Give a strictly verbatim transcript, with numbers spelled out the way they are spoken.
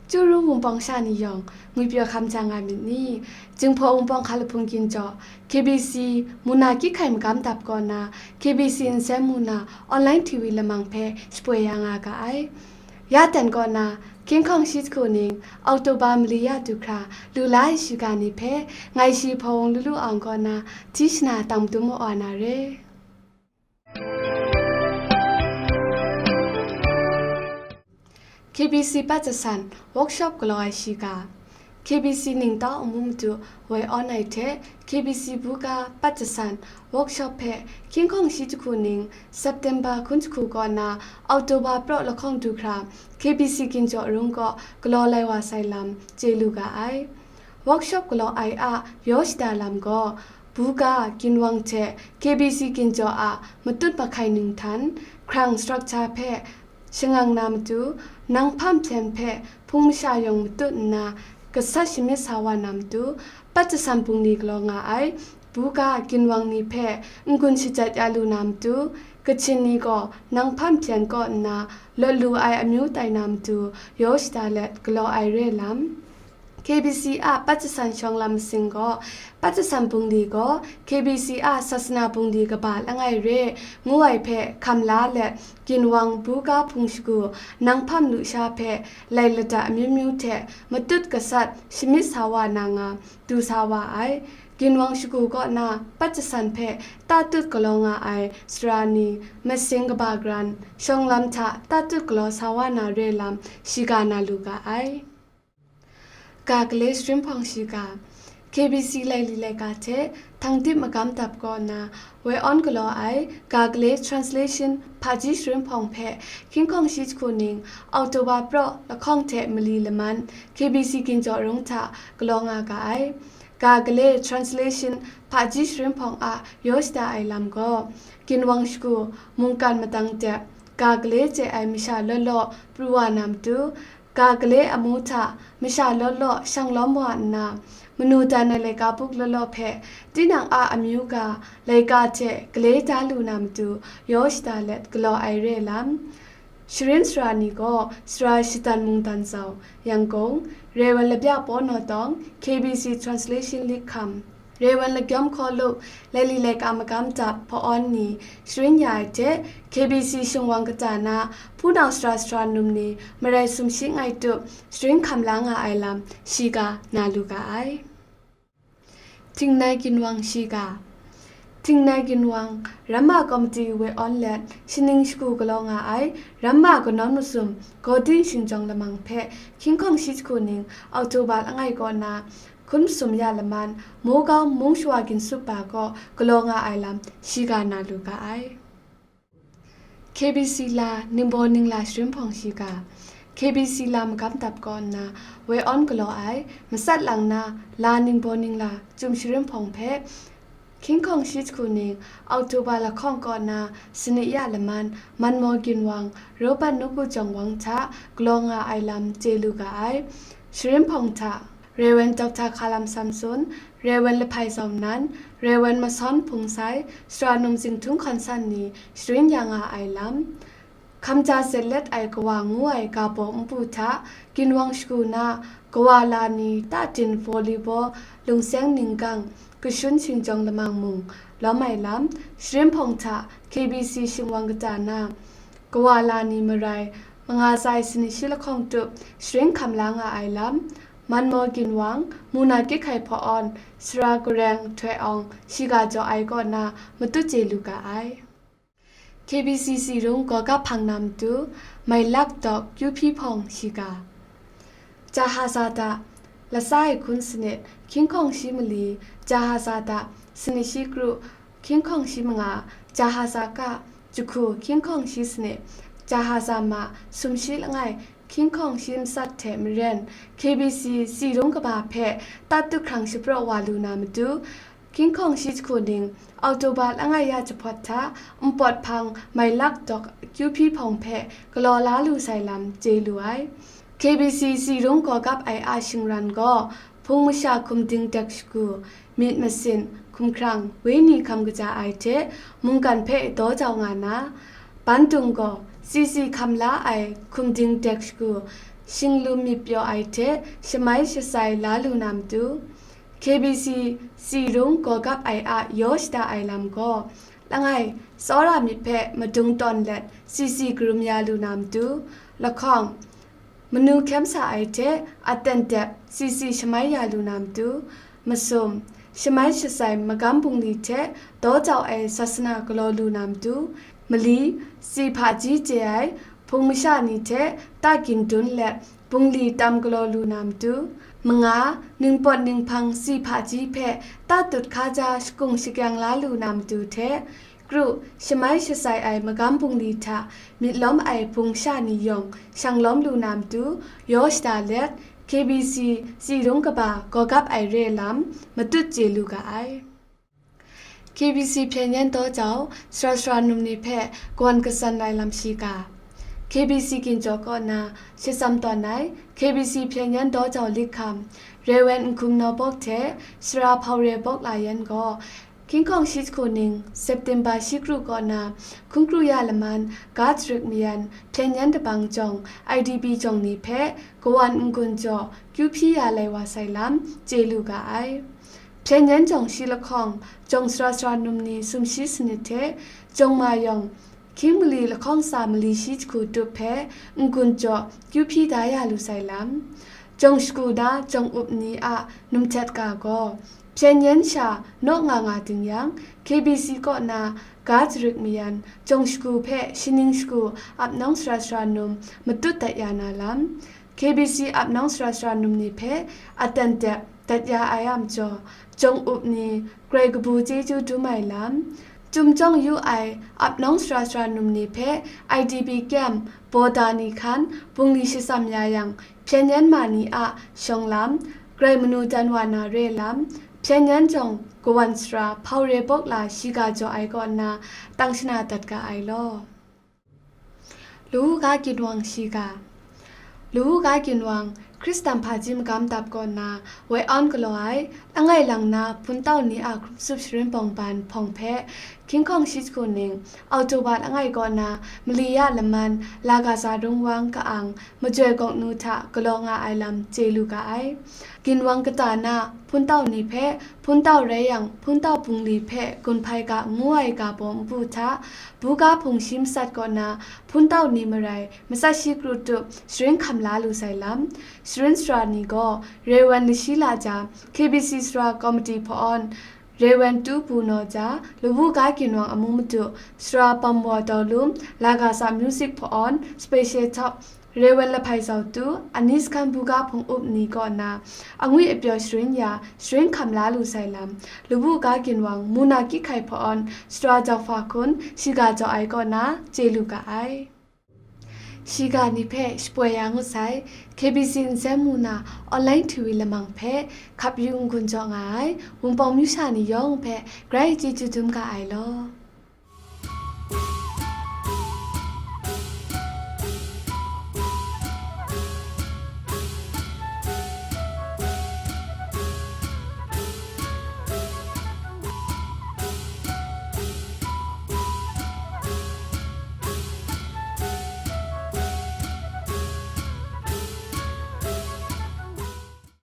Churu wunpawng sha ni yawng, ngwipyaw hkam jang nga myit ni? Jinghpaw wunpawng hkalahpung ginjaw, K B C Muna Kyik Hkai Magam Dap kaw na, K B C Nsen Muna online T V lamang hpe shapoi ya nga ga ai. Ya dan kaw na, King Kong shi jahku ning, October mali ya du hkra, lu la ai shiga ni hpe, ngai shi hpawng lu lu awng kaw na, Tishna tang madum mawa na re. K B C Pat Jasan Workshop galaw ai shiga. K B C ningtau amu madu woi awn ai hte K B C buga Pat Jasan Workshop hpe King Kong shi jahku ning September hkun jahku kaw na October praw lahkawng du hkra K B C ginjaw rung kaw galaw lai wa sai lam chye lu ga ai. Workshop galaw ai a yaw shada lam gaw, buga, ginwang hte K B C ginjaw a matut mahkai ninghtan, hkrang structure hpe shangang na matu, nang hpam hpyen hpe hpung masha yawng matut nna, gasat shamyit sa wa na matu, Pat Jasan bungli galaw nga ai, buga, ginwang ni hpe n-gun shajat ya lu na matu, Kachin ni gaw nang hpam hpyen kaw nna lawt lu ai amyu tai na matu, yaw shada let galaw ai re lam. K B C a Pat Jasan shawng lam masing gaw, Pat Jasan bungli gaw K B C a sasana bungli kaba langai re, ngu ai hpe hkam la let, ginwang, buga, hpung shagu, nang hpam lusha hpe lai lata amyu myu hte matut gasat shamyit sa wa na nga, du sa wa ai. Ginwang shagu kaw na Pat Jasan hpe tatut galaw nga ai sara ni, masing kaba garan, shawng lam hta tatut galaw sa wa na re lam shiga na lu ga ai. Ga gale sharin hpawng shiga. K B C laili laika hte Thangdip Magam Dap kaw na woi awn galaw ai ga gale translation hpaji sharin hpawng hpe King Kong shi jahku ning October praw lahkawng hte mali laman K B C ginjaw rung hta galaw nga ga ai. Ga gale translation hpaji sharin hpawng a yaw shada ai lam gaw, ginwang shagu, mungkan madang dep, ga gale chye ai masha law law pru wa na matu, ga gale amu hta masha law law shang lawm wa nna, manu dan ai laika buk law law hpe tinang a amyu ga laika hte gale da lu na matu, yaw shada let galaw ai re lam. Sharin sara ni gaw, sara Shatan Mungdan Zau, Yangon, Reverend Labya Paw Naw Tawng, K B C Translation League hkam, Reverend Lagyawm Hkaw Lup, Laili Laika Magam Dap hpa-awn ni sharin ya ai hte, K B C shingwang kata na hpunau sara sara num ni marai sumshi ngai tup sharin hkam la nga ai lam shiga na lu ga ai. Htingnai ginwang shiga. Htingnai ginwang, Ramma Komiti woi awn let, shaning shagu galaw nga ai, Ramma kanawn masum, Gawdin Shingjawng Lamang hpe, King Kong shi jahku ning, October langai kaw na, hkun masum ya laman, Mawgau Mung Shawa Ginsup Ba kaw galaw nga ai lam, shiga na lu ga ai. K B C la ningbaw ningla sharin hpawng shiga. K B C la magam dap kaw nna, woi awn galaw ai, matsat lang na la ningbaw ningla chyum sharin hpawng hpe, King Kong shi jahku ning, October lahkawng kaw na, sanit ya laman, Manmaw Ginwang, Robat Nawku Jawng Wang hta galaw nga ai lam chye lu ga ai. Sharin hpawng hta, Reverend Doctor Hkalam Samson, Reverend Lahpai Zaumnan, Reverend Masawn Hpungsai, Sara Num Zinghtun Hkawn San ni sharin ya nga ai lam. Hkamja Zetlet Ai Kawa ngu ai ga baw npu hta, ginwang shagu na, kawa la ni, tatin volleyball, lungseng ninggang, kashun shingjawng lamang mung, lawm ai lam, sharin hpawng hta, K B C shingwang kata na, kawa la ni marai, manga tsa ai sanit shi lahkawng tup, sharin hkam la nga ai lam, Manmaw Ginwang, Muna Kyik Hkai Hpa-awn, Sara Gareng Htoi Awng, shiga jaw ai kaw na, matut chye lu ga ai. K B C C rung gaw gap hpang na matu, Mailak Dawk Kyu Hpyi Hpawng shiga. Jahaza da, Lasa ai hkun sanit, King Kong shi mali, Jahaza da, sanit shi kru, King Kong shi manga, Jahaza ka, jahku, King Kong shi sanit, Jahaza ma, sumshi langai, King Kong shi matsat hte maren, K B C C rung kaba hpe tatut hkrang shapraw wa lu na matu, King Kong shi jahku ning, October langai ya jahpawt hta, npawt hpang Mailak Dawk Kyu Hpyi Hpawng hpe galaw la lu sai lam chye lu ai. K B C C rung gaw gap ai a shingran gaw, hpung masha hkum ding dek shagu, myit masin, hkumhkrang, wenyi hkam kaja ai hte, mungkan hpe daw jau nga na, Bandung gaw, C C hkam la ai hkum ding dek shagu, Shinglum myit pyaw ai hte shamai shasai la lu na matu, K B C tsi rung gawgap ai a yaw shada ai lam gaw, langai tsawra myit hpe madung tawn let sisi karum ya lu na matu, lahkawng, manu hkyem sa ai hte aten dep sisi shamai ya lu na matu, masum, shamai shasai magam bungli hte daw jau ai sasana galaw lu na matu, mali, tsi hpaji chye ai hpung masha ni hte ta gin dun let bungli tam galaw lu na matu, manga, ningpawt ninghpang tsi hpaji hpe ta tut hkaja shakung shakyang la lu na matu hte, kru, shamai shasai ai magam bungli hta myit lawm ai hpung sha ni yawng shang lawm lu na matu, yaw shada let, K B C tsi rung kaba gawgap ai re lam matut chye lu ga ai. K B C hpyen yan daw jau sara sara num ni hpe kawan katsan ai lam shiga. K B C ginjaw kaw na shitsam tawn ai K B C hpyen yan daw jau likham, Rewen N Hkum Naw Bawk hte Sara Hpau Re Bawk La Yan gaw, King Kong shi jahku ning September shi kru kaw na hkungkru ya laman ga jarik mayan hpyen yan dabang jawng I D P jawng ni hpe kawan n-gun jaw kyu hpyi ya lai wa sai lam chye lu ga ai. Hpyen yan jawng shi lahkawng, jawng sara sara num ni sumshi sanit hte, jawng ma yawng, hkying mali lahkawng sa mali shi jahku tup hpe n-gun jaw kyu hpyi da ya lu sai lam. Jawng shagu na jawng up ni a num htet ga gaw, hpyen yan sha naw nga nga ting yang, K B C kaw na ga jarik mayan jawng shagu hpe shaning shagu ap nawng sara sara num matut dat ya na lam, K B C ap nawng sara sara num ni hpe aten dep dat ya ai a majaw, jawng up ni grai kabu chyeju dum ai lam, Chyum jawng yu ai ap nawng sara sara num ni hpe I D P camp, bawda ni hkan, bungli shasam ya yang, hpyen yan ma ni a shawng lam, grai manu dan wa na re lam, hpyen yan jawng kawan sara Hpau Re Bawk La shiga jaw ai kaw nna tang shana dat ga ai law. Lawu ga ginwang shiga. Lawu ga ginwang, Hkristan hpaji magam dap kaw nna woi awn galaw ai, langai lang na hpun tau ni a hkrum tsup sharin bawng ban hpawng hpe, King Kong shi jahku ning, October langai kaw na mali ya laman, Lagaza rungwang ka-ang, majoi gawk nu hta galaw nga ai lam chye lu ga ai. Ginwang kata na hpun tau ni hpe, hpun tau rai yang, hpun tau bungli hpe gun hpai ga ngu ai ga baw npu hta, buga hpung shi matsat kaw na hpun tau ni marai, matsat shi kru tup sharin hkam la lu sai lam, sharin sara ni gaw, Rewan Lashi Laja, K B C sara komiti hpa-awn, Rewan Tu Pu Naw Ja, Lawu ga ginwang amu madu, sara Pamwa Daw Lum, Lagaza music hpa-awn, special top, Rewan Lahpai Zau Tu, Anis Khan buga hpung up ni kaw na, angwi apyaw sharin ya, sharin hkam la lu sai lam, Lawu ga ginwang, Muna Kyi Hkai hpa-awn, sara Jau Hpa Hkun, shiga jaw ai kaw na, chye lu ga ai. Shiga ni hpe shapoi ya ngut sai, K B C nsen mu na online T V lamang hpe hkap yu n-gun jaw nga ai, Wunpawng myu sha ni yawng hpe grai chyeju dum ga ai law.